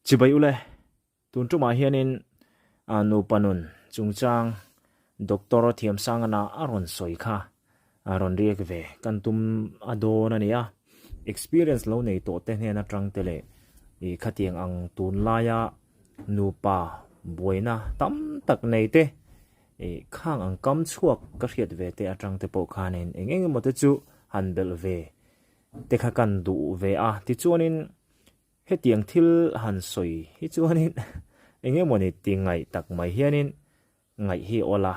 Chibai ule, tun tumah hianin nupa nun chungchang Doctor Thiamsangana a rawn sawi kha a rawn riak ve kan tum a dawn a ni a. Experience lo nei tawh te hnen atang te leh ih khatiang ang tunlaia nupa buaina tam tak nei te ih khang ang kam chhuak ka hriat ve te atang te pawh khanin eng eng emaw te chu han belh ve te kha kan duh ve a. Tichuanin Hetiang thil han sawi hi chuanin eng emawni ti ngaih tak mai hianin ngaih hi awl a.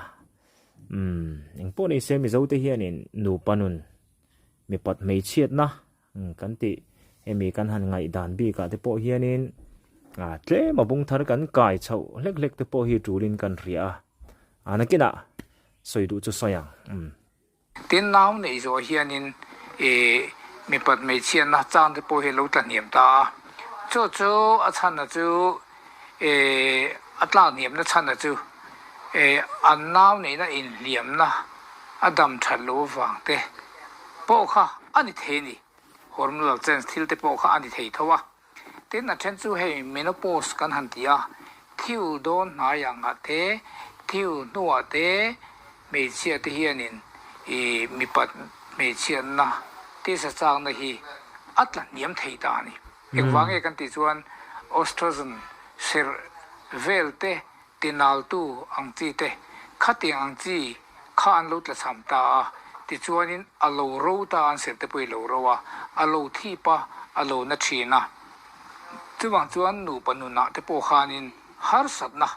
Umm, engpawh ni se Mizote hianin nupa nun, mipat hmeichhiatna kan tih hemi kan han ngaihdan bikah te pawh hianin tlem a bung thar kan kai chhoh hlek hlek te pawh hi tulin kan hria a. A nakinah sawi duh chu sawi ang. Umm. Tin, nau neih zawh hianin ih mipat hmeichhiatna chang te pawh hi a lo tla hniam ta a. Chu chu a chhanna chu ih a tlak hniamna chhanna chu ih an nau neihna inhliamna a dam that loh avang te pawh kha a ni thei a ni. Hormonal change thil te pawh kha a ni thei tho a. Tin, a then chu hei menopause kan han ti a, thiul dawn hnai angah te, thiul hnuah te hmeichhia te hianin ih mipat hmeichhiatna tisa chakna hi a tla hniam thei ta a ni. Engvang nge kan tih chuan oestrogen serh vel te Tinaltu ang chi te, khatiang ang chi kha an lo tlachham ta a, tichuanin a lo ro ta an serh te pawh i lo ro a, a lo thip a, a lo na thin a. Chuvang chuan nupa nunah te pawh khanin harsatna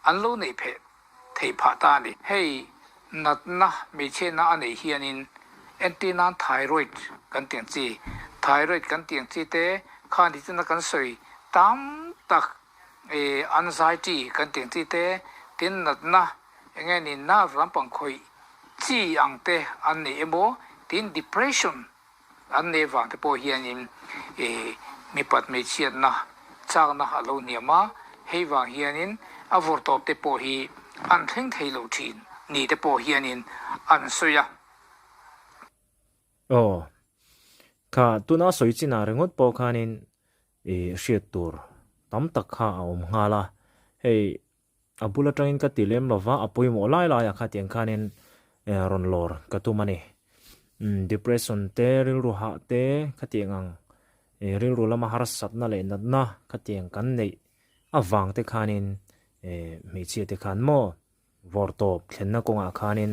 an lo neih pheh theih phah ta a ni. Hei natna hmeichhiatna a neih hianin entir nan thyroid kan tih ang chi, thyroid kan tih ang chi te khan tichuna kan sawi tam tak Anxiety kan tih ang chi te, tin natna eng nge ni nerve lampang khawih chi ang te an nei emaw, tin depression an nei vang te pawh hianin mipat hmeichhiatna chakna a lo hniam a, hei vang hianin a vawrtawp te pawh hi an thleng thei lo thin ni te pawh hianin an sawi a. Aw, kha tuna sawi chinah ringawt pawh khanin I hriat tur tam tak kha a awm nghal a, hei a bul atangin ka ti lem lova a pawimawh lai lai ah khatiang khanin rawn lawr ka tum a ni. Depression te, rilru hah te khatiang ang rilru lama harsatna leh natna khatiang kan neih avang te khanin hmeichhia te khan maw vawrtawp thlenna kawngah khanin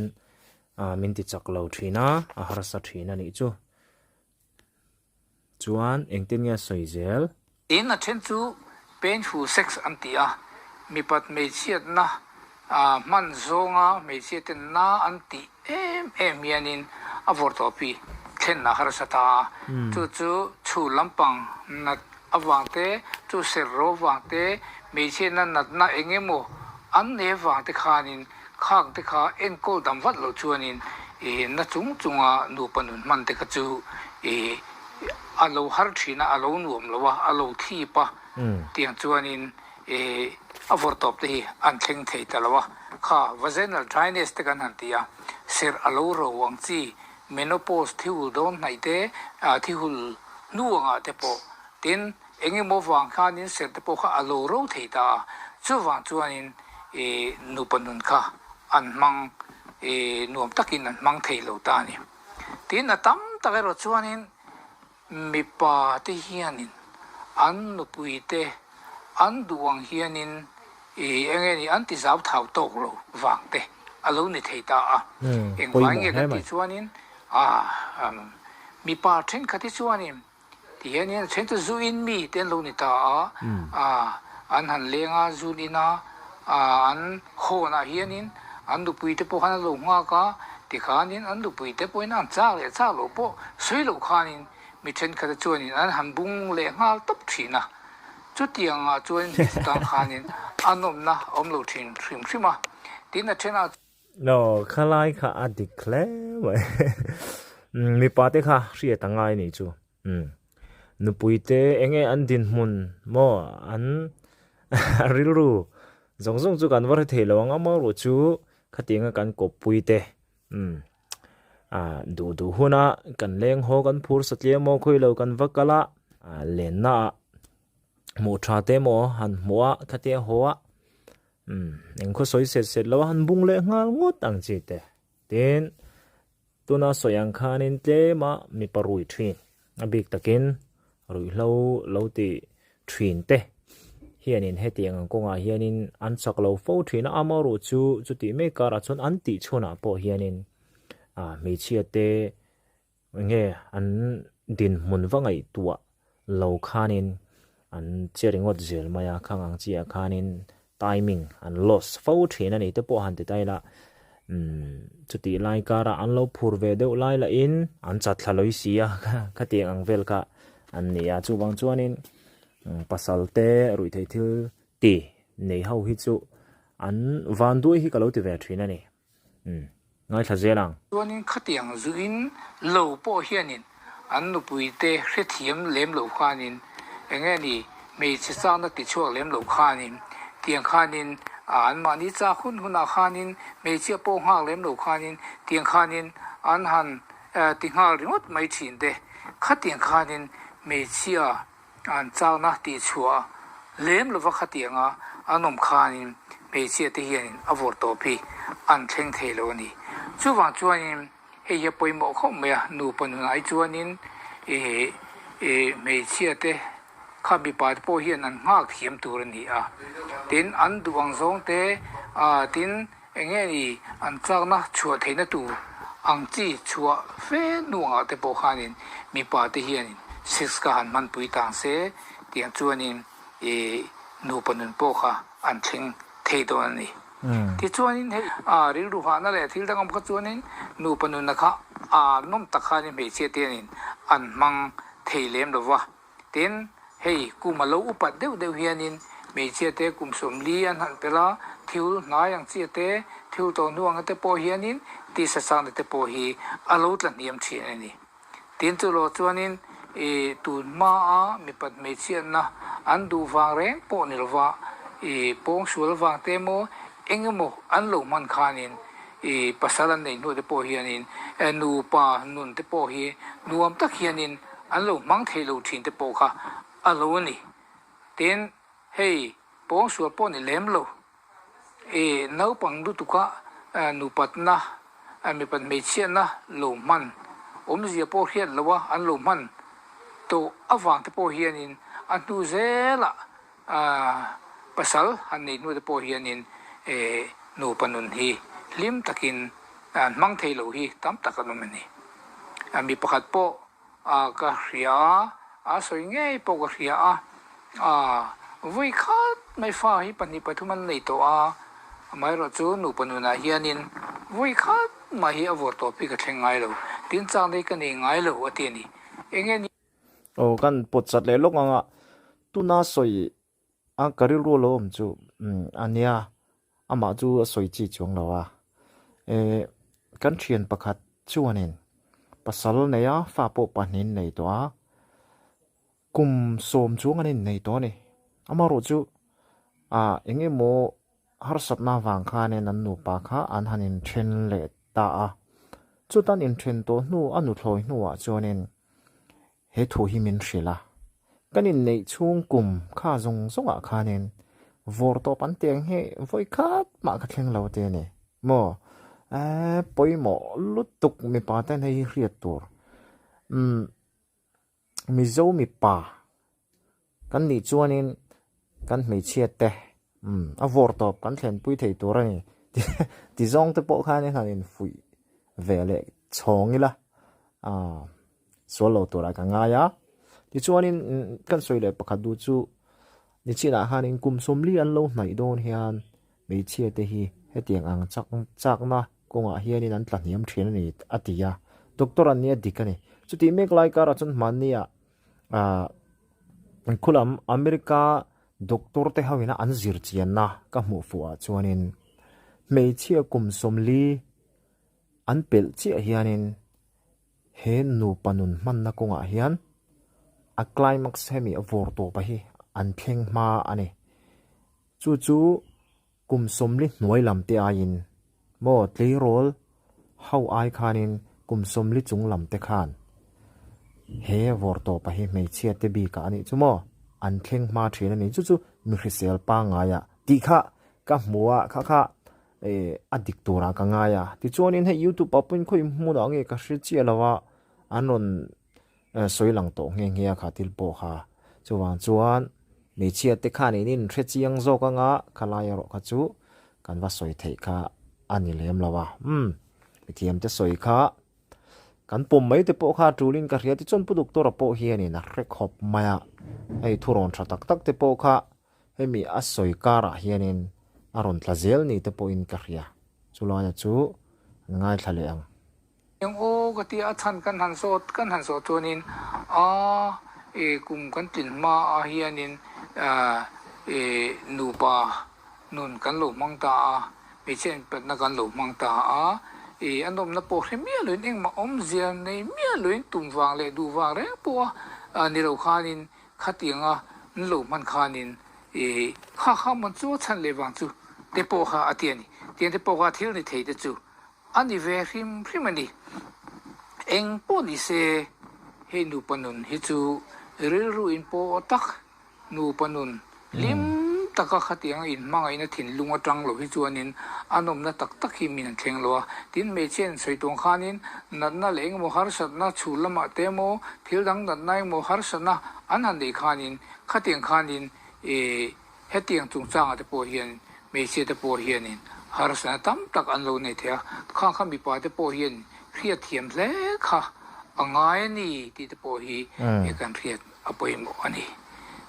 min ti chak lo thin a, a harsa thin a nih chu. Chuan engtin nge a sawi zel? Tin, a then chu painful sex an ti a, mipat hmeichhiatna hman zawnga hmeichhia ten na an tih em em hianin a vawrtawpi thlen a harsa ta a. Chu chu chhu lampang nat avang te, chu serh ro vang te, hmeichhiatna natna eng emaw an nei avang te khanin Khang te kha enkawl dam vat loh chuanin i na chung chunga nupa nun hman te kha chu i a lo har thin a, a lo nuam lo a, a lo thip a, tiang chuanin i a vawrtawp te hi an thleng thei ta lo a. Kha vaginal dryness te kan han ti a, serh a lo ro ang chi, menopause thihul dawn hnaih te, thihul hnu angah te pawh, tin, Eng emaw vang khanin serh te pawh kha a lo ro thei ta a, chuvang chuanin i nupa nun kha an hmang i nuam takin an hmang thei lo ta a ni. Tin, a tam tak erawh chuanin mipa te hianin an nupui te an duh ang hianin i eng nge ni an ti zau thau tawk lo vang te a lo ni thei ta a. Engvai nge kan tih chuanin a mipa thenkhat hi chuanin Ti hianin a then chu zu in mi te an lo ni ta a, an han leng a, zun in a, an hawnah hianin an nupui te pawh khan an lo nghak a, tikhanin an nupui te pawhin an chak leh chak loh pawh sawi loh khanin mi thenkhat chuanin an han bung leh nghal tawp thin a. Chutiangah chuan hmeichhe tan khanin a nawmna a awm lo thin hrim hrim a, tin a thenah No, khalai kha a dik hle mai. Mipa te kha hriat a ngai nih chu. Nupui te enge an dinhmun maw an rilru zawng zawng chu kan va hre thei lo ang a maw chu khatianga kan kawppui te duh duh huna kan leng haw kan phur satliah maw khawi lo kan va kal a lenna ah. Hmuh tha te emaw han hmuh a khatia haw a umm engkhaw sawi set set lo a han bung leh nghal ngawt ang chi te. Tin, tuna sawi ang khanin tlema mipa rui thin a bik takin ruihhlo lo ti thin te hianin hetiang ang kawngah hianin an chak lo fo thin a, amaherawh chu chutih mek karah chuan an tih chhunah pawh hianin ah hmeichhia te Enge an dinhmun va ngaihtuah lo khanin an che ringawt zel mai a, khang ang chiah khanin timing an lost fo thin a ni te pawh han ti ta ila, umm chutih lai karah an lo phur ve deuh lai lahin an chat thla lawi si a, khatiang ang vel kha an ni a, chuvang chuanin pasal te ruihtheih thil ti nei ho hi chu an vanduai hi ka lo ti ve thin a ni. Umm, ngaithla zel ang. Chuanin khatiang zuin lo pawh hianin an nupuite hrethiam lem lo khanin eng nge ni hmeichhe chakna tichhuak lem lo khanin tiang khanin an mahni chak hun hunah khanin hmeichhia pawh nghak lem lo khanin tiang khanin an han ti nghal ringawt mai thin te. Khatiang khanin hmeichhia An chakna tih chhuah lem lova khatianga an awm khanin hmeichhia te hianin a vawr tawp hi an thleng thei lo a ni. Chuvang chuanin hei hi a pawimawh khawp mai a, nupa nunah hi chuanin ih hmeichhia te kha mipa te pawh hian an nghak thiam tur a ni a. Tin, an duh ang zawng te tin Eng nge ni an chakna chhuah theihna tur ang chi chhuah fe hnuangah te pawh khanin mipa te hianin sex kha han hmanpui tang se tiang chuanin ih nupa nun pawh kha an thleng thei dawn a ni. Tichuanin hei a rilru hahna leh thil dang awm kha chuanin nupa nunna kha a nawm tak khanin hmeichhia te hianin an hmang thei lem lo va. Tin, hei kum a lo upat deuh deuh hianin hmeichhia te kum 40 an han pel a, thil hnai ang chiah te, thil tawh hnu anga te pawh hianin tisa chakna te pawh hi a lo tla hniam thin a ni. Tin, chu lo chuanin i tun hmaa mipat hmeichhiatna an duh vang reng pawh ni lova i pawngsual vang te emaw eng emaw an lo hman khanin i pasal an neih hnu te pawh hianin nupa nun te pawh hi nuam tak hianin an lo hmang thei lo thin te pawh kha a lo a ni. Tin, hei pawngsual pawh ni lem lo. I naupang lutuka nupatna, mipat hmeichhiatna lo hman, awmzia pawh hriat loa an lo hman tawh avang te pawh hianin a hnu zelah pasal han nei hnu te pawh hianin nupa nun hi hlim takin an hmang thei lo hi tam tak an awm a ni. Mi pakhat pawh ka hria a, a sawi ngei pawh ka hria a, vawi khat mai fa hi pahnih pathum an nei tawh a, amaherawhchu nupa nunah hianin vawi khat mah hi a vawr tawp hi ka thleng ngai lo, tin chang daih ka nei ngai lo a ti a ni. Enge ni? Aw kan pawt chat leh lawk ang a, tuna sawi a ka rilru lo awm chu umm a nia amah chu a sawi chi chuang lo a, eh kan thian pakhat chuanin pasal nei a fa pawh pahnih an nei tawh a, kum sawm chuang an innei tawh a ni, amaherawh chu ah eng emaw harsatna avang khanin an nupa kha an han inthen leh ta a, chutan inthen tawh hnu a nuthlawi hnuah chuanin He thu hi min hrilh a, kan inneih chhung kum kha zawng zawngah khanin vawr tawp an teng hi vawi khat mah ka thleng lo te a ni maw? Eeh pawimawh lutuk mipa ten hei hi hriat tur. Umm Mizo mipa kan nih chuanin kan hmeichhia te umm a vawr tawp kan thlenpui thei tur a ni ti zawng te pawh khanin han infuih ve leh chhawng ila aaa. Sual lo turah ka ngai a. Tichuanin kan sawi leh pakhat duh chu nichinah khanin kum 40 an lo hnaih dawn hian hmeichhia te hi hetiang ang chak chakna kawngah hianin an tla hniam thin a ni a ti a. Doctor an nia dik a ni. Chutih mek lai karah chuan hmannia ah khulam America doctor te ho ina an zir chianna ka hmuh fuh ah chuanin hmeichhia kum 40 an pelh chiah hianin He nupa nun hmanna kawngah hian a climax hemi a vawr tawpa hi an thleng hma a ni. Chu chu kum 40 hnuai lam te aiin maw tleirawl ho ai khanin kum 40 chung lam te khan he vawr tawpa hi hmeichhia te bikah a nih chu maw. an thleng hma thin a ni. Chu chu mi hrisel pangngai ah tih kha ka hmu a, kha kha eh a dik turah ka ngai a. Tichuanin hei youtube ah pawhin khawi hmunah nge ka hre chiah lo a, an rawn sawi lang tawh nghe nghe a kha thil pawh kha. Chuvang chuan hmeichhia te khan in in hre chiang zawk anga khalai erawh kha chu kan va sawi theih kha a ni lem lo a. Umm mithiam te sawi kha kan pawm mai te pawh kha a tulin ka hria tichuan Pu Doctor-a pawh hianin a hre khawp mai a, hei thurawn tha tak tak te pawh kha hemi a sawi karah hianin a rawn tla zel ni te pawhin ka hria. Chulaia chu an ngaithla leh ang. Eng aw ka tia a chhan kan han zawt kan han zawh chuanin a e kum kan tlin hma a hianin e nupa nun kan lo hmang ta a, hmeichhia inpatna kan lo hmang ta a, e a nawmna pawh hre miah loin engmah awmzia nei miah loin tum vang leh duh vang reng pawh a ni lo khanin khatianga an lo hman khanin e kha kha mawn chu a chhan leh vang chu te pawh kha a ti a ni. Tiang te pawh kha thil ni thei te chu A ni ve hrim hrim a ni. Eng pawh ni se, hei nupa nun hi chu rilru in pawh tak, nupa nun hlim taka khatianga inhmangaihna thinlung atang lo hi chuanin a nawmna tak tak hi min an thleng lo a. Tin, hmeichhia in sawi tuang khanin natna leh engemaw harsatna chhul lamah te emaw, thil dang natna engemaw harsatna an han neih khanin khatiang khanin ih Hetiang chungchangah te pawh hian hmeichhia te pawh hianin harsatna tam tak an lo nei thei a, khang kha mipa te pawh hian hriat thiam hle kha a ngai a ni tih te pawh hi kan hriat a pawimawh a ni.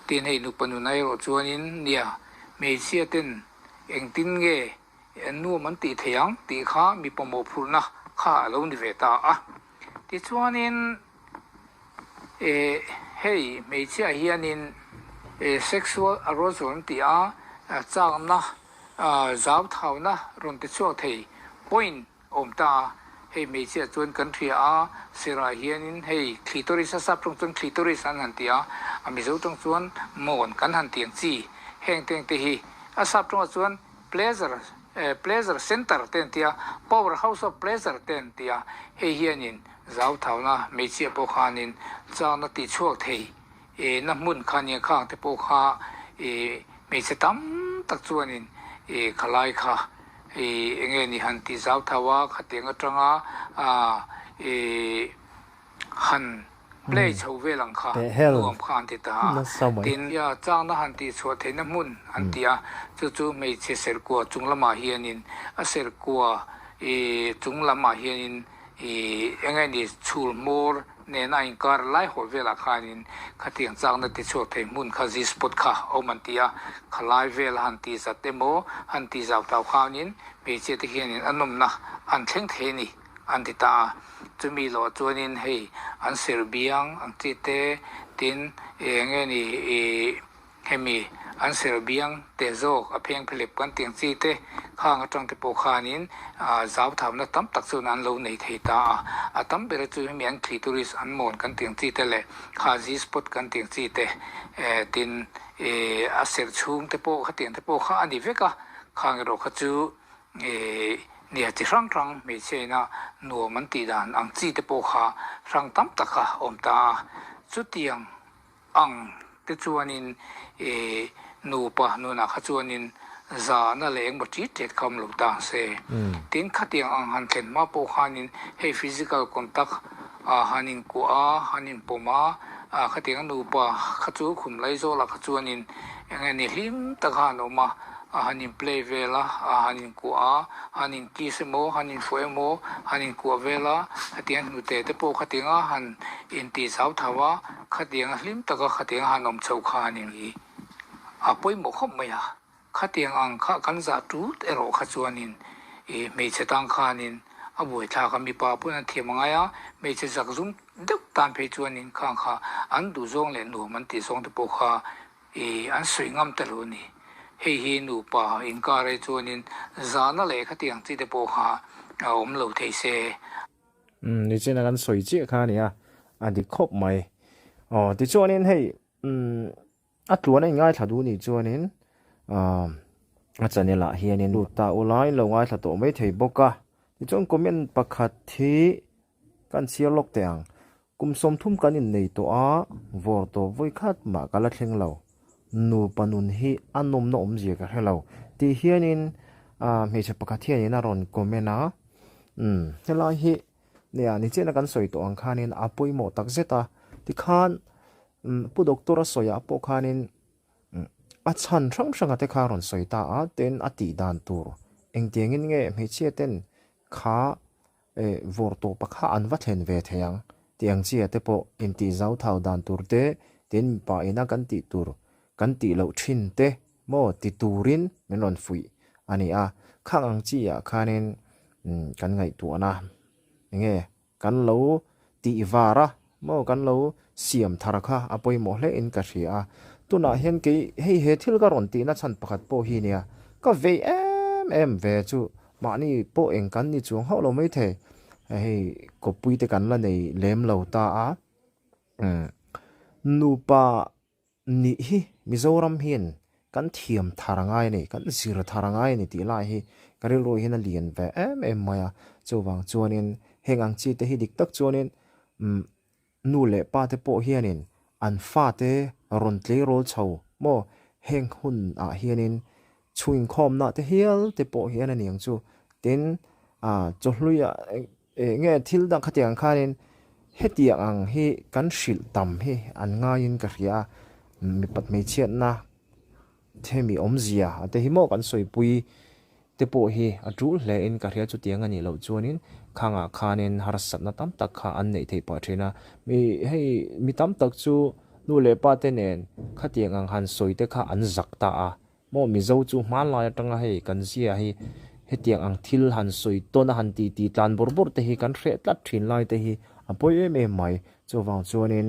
Tin, hei nupa nuna erawh chuanin nia hmeichhia ten engtin nge nuam an tih thei ang tih kha mipa mawhphurhna kha a lo ni ve ta a. Tichuanin hei hmeichhia hianin sexual arousal an ti a, chakna zauthauna rawn ti chhuak thei point a awm ta a, hei hmeichhia chuan kan hria a, serah hianin hei clitoris a sap tawng chuan clitoris an han ti a, a mizo tawng chuan mawn kan han ti ang chi, heng teng te hi a sap tawngah chuan pleasure Pleasure Centre te an ti a, Power House of Pleasure te an ti a, hei hianin zauthauna hmeichhia pawh khanin chakna tih chhuak thei na hmun kha nia khang te pawh kha hmeichhe tam tak chuanin khalai kha enge ni han tih zauthau a, khatiang atanga han play chho vel ang kha nuam kha an ti ta a, tin changna han tih chhuah theihna hmun an ti a, chu chu hmeichhe serkua chung lamah hianin a serkua ih chung lamah hianin ih eng nge ni chhul hmawr nena a inkar lai hawl velah khanin khatiang changna ti chhuak thei hmun kha G-spot kha a awm an ti a, khalai vel a han tih zat emaw han tih zau tau khanin hmeichhia te hianin a nawmna an thleng thei a ni. An ti ta a, chumi loh chuanin hei an ser biang ang chi te, tin eng nge ni ih hemi an ser biang te zawk a pheng phelep kan tih ang chi te khang atang te pawh khanin zau thamna tam tak chuan an lo nei thei ta a, a tam ber chu hemi an clitoris an mawn kan tih ang chi te leh kha G-spot kan tih ang chi te tin ih a ser chhung te pawh khatiang te pawh kha a ni vek a, khang erawh kha chu Nia chi hrang hrang hmeichhia ina nuam an tih dan ang chi te pawh kha hrang tam tak kha a awm ta a. Chutiang ang te chuanin nupa nunah kha chuanin zahna leh engmaw ṭit ṭet kha awm lo ta ang se. Tin, khatiang ang han thlen hma pawh khanin hei physical contact a han inkuah a, han inpawm a, khatiang nupa kha chu khum laizawlah kha chuanin eng nge ni hlim tak kha an awm a. A han in play vel a, a han in kuah a, han in kiss emaw, han in fuah emaw, han in kuah vel a, khatiang hnute te pawh khatiang a han in tih zau tho a, khatiang a hlim tak a khatiang a han awm chhoh kha han in i a pawimawh khawp mai a, khatiang ang kha kan zah tut erawh kha chuanin i hmeichhe tang khanin a buaithlak a, mipa pawn an thiam angai a, hmeichhe zakzum deuh tan phei chuanin khang kha an duhzawng leh nuam an tih zawng te pawh kha I an sawi ngam ta lo a ni. Hei hi nupa inkar ai chuanin zahna leh khatiang chi te pawh kha a awm lo thei se. Umm nichina kan sawi chiah kha a nia, a dik khawp mai. Aw tichuanin hei umm a tluan a inngaithla duh nih chuanin ahm a channel ah hianin lut ta ula in lo ngaithla tawh mai thei bawk a. Tichuan comment pakhat hi kan chhiar lawk teh ang. Kum 30 kan innei tawh a, vawr tawp vawi khat mah ka la thleng lo. Nupa nun hi a nawmna awmzia ka hre lo tih hianin hmeichhe pakhat hianin a rawn comment a. Umm helai hi nia nichina kan sawi tawh ang khanin a pawimawh tak zet a. Tikhan Pu Doctor a sawiah pawh khanin a chhan hrang hranga te kha a rawn sawi ta a, tin a tih dan tur engtiangin nge hmeichhia ten kha eh vawr tawpa kha an va thlen ve thei ang tih ang chi ah te pawh intih zau thau dan tur te, tin mipa ina kan tih tur kan tih loh thin te maw ti turin min rawn fuih a ni a, khang ang chi ah khanin kan ngaihtuahna enge Kan lo tih var a maw kan lo siam thar kha a pawimawh hle in ka hria a, tunah hian kei hei he thil ka rawn tihna chhan pakhat pawh hi nia ka vei em em ve chu mahni pawh eng kan ni chuang hauh lo maithei hei kawppui te kan la nei lem lo ta a nupa Nih hi Mizoram hian kan thiam thar a ngai a ni, kan zir thar a ngai a ni tih lai hi ka rilru hian a lian ve em em mai a. Chuvang chuanin heng ang chi te hi dik tak chuanin umm nu leh pa te pawh hianin an fate rawn tleirawl chho maw heng hun ah hianin chhuinkhawmna te hial te pawh hian a niang chu. Tin ah chawhluiah Eng nge thil dang khatiang khanin hetiang ang hi kan hrilh tam hi an ngaiin ka hria a, mipat hmeichhiatna hemi awmzia te hi maw kan sawipui te pawh hi a tul hle in ka hria chutiang a nih loh chuanin khangah khanin harsatna tam tak kha an neih theih pah thin a, mi hei mi tam tak chu nu leh pa te nen khatiang ang han sawi te kha an zak ta a. Maw Mizo chu hmanlai atanga hei kan zia hi hetiang ang thil han sawi tawn a han ti ti tlan bawrh bawrh te hi kan hreh tlat thin lai te hi a pawi em em mai. Chuvang chuanin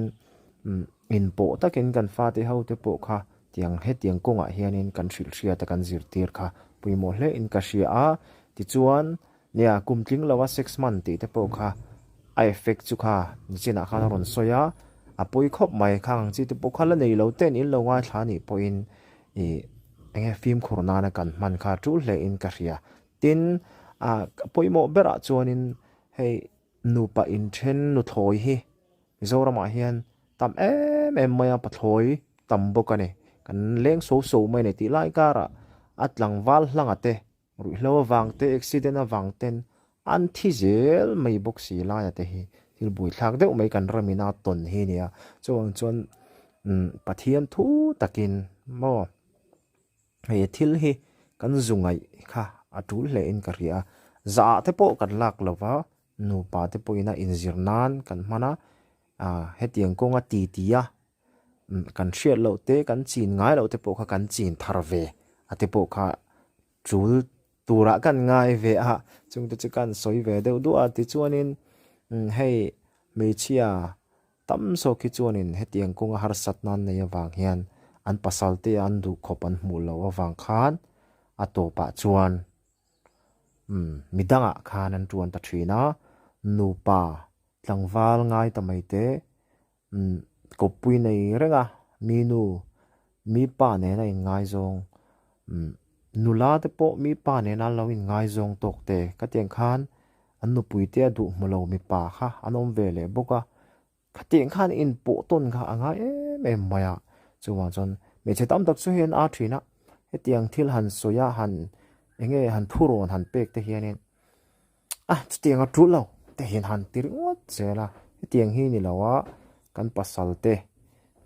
inpawh takin kan fate ho te pawh kha tiang hetiang kawngah hianin kan hrilh hriat a kan zirtir kha pawimawh hle in ka hria a. Tichuan Nia, kum tling lo a sex man tih te pawh kha a effect chu kha nichinah khan a rawn sawi a, a pawi khawp mai. Khang ang chi te pawh kha la nei lo ten in lo ngaithla anih pawhin ih eng nge fimkhur nana kan hman kha tul hle in ka hria. Tin, ah pawimawh berah chuanin hei nupa inthen nuthlawi hi Mizoramah hian tam em em mai a, pathlawi tam bawk a ni. Kan leng so so mai a ni tih lai karah a tlangval hlanga te Ruihhlo avang te, accident avang ten an thi zel mai bawk si laia te hi thil buaithlak deuh mai kan ram ina tawn hi a nia. Chuvang chuan Pathian thu takin maw he thil hi kan zu ngaih kha a tul hle in ka hria a, zah te pawh kan lak lo va, nupa te pawhin a inzir nan kan hman a, hetiang kawnga ti ti a kan hriat loh te kan chin ngai loh te pawh kha kan chin thar ve a te pawh kha tul turah kan ngai ve a chung te chu kan sawi ve deuh duah a tichuanin hei hmeichhia tam zawk hi chuanin hetiang kawnga harsat nan nei avang hian an pasal te an duhkhawp an hmuh loh avang khan a tawpah chuan midangah khan an tuan ta thin a nupa tlangval ngai ta mai te Kawppui nei reng a, mi nu, mi pa nena inngaizawng, nula te pawh mi pa nena an lo inngaizawng tawk te khatiang khan an nupui te a duh hmu lo mipa kha an awm ve leh bawk a, khatiang khan inpawh tawn kha a ngai em em mai a, chuvang chuan hmeichhe tam tak chu hei an ar thin a, hetiang thil han sawi a han eng nge han thurawn han pek te hianin. A chutiang a tul lo te hian han ti ringawt zel a hetiang hi ni lo a kan pasal te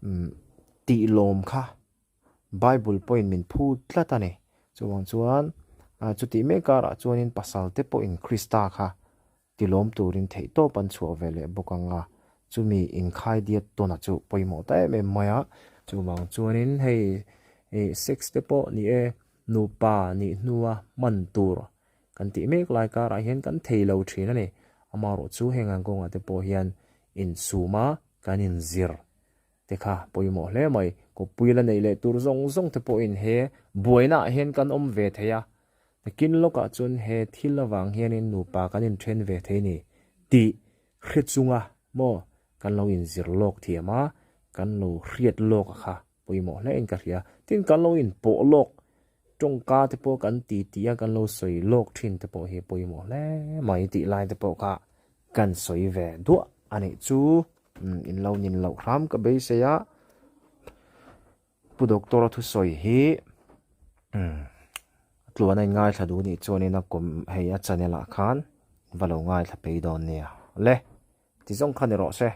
umm tih lawm kha bible pawhin min phut tlat a ni chuvang chuan ah chutih mek karah chuanin pasal te pawhin krista kha ti lawm turin theih tawp an chhuah ve leh bawk ang a chumi inkhai diat tawn a chu pawimawh ta em em mai a chuvang chuanin hei ih sex te pawh ni e nupa nih hnua hman tur. Kan tih mek lai karah hian kan thei lo thin a ni. Amaherawh chu heng ang kawngah te pawh hian insum a kan inzir te kha pawimawh hle mai. Kawppui la neih leh tur zawng zawng te pawhin he buaina ah hian kan awm ve thei a. Nakin lawkah chuan he thil avang hianin nupa kan inthen ve thei ni tih hre chunga maw kan lo inzir lawk thiam a, kan lo hriat lawk a kha pawimawh hle in ka hria. Tin kan lo inpawh lawk Tawngka te pawh kan ti ti a, kan lo sawi lawk thin te pawh hi pawimawh hle mai tih lai te pawh kha kan sawi ve duah a nih chu. In lo nin loh hram ka beisei a. Pu Doctor a thusawi hi tluan a in ngaithla duh nih chuanin a kawm hei a channel ah khan va lo ngaithla phei dawn nia. Le, ti zawng kha ni rawh se.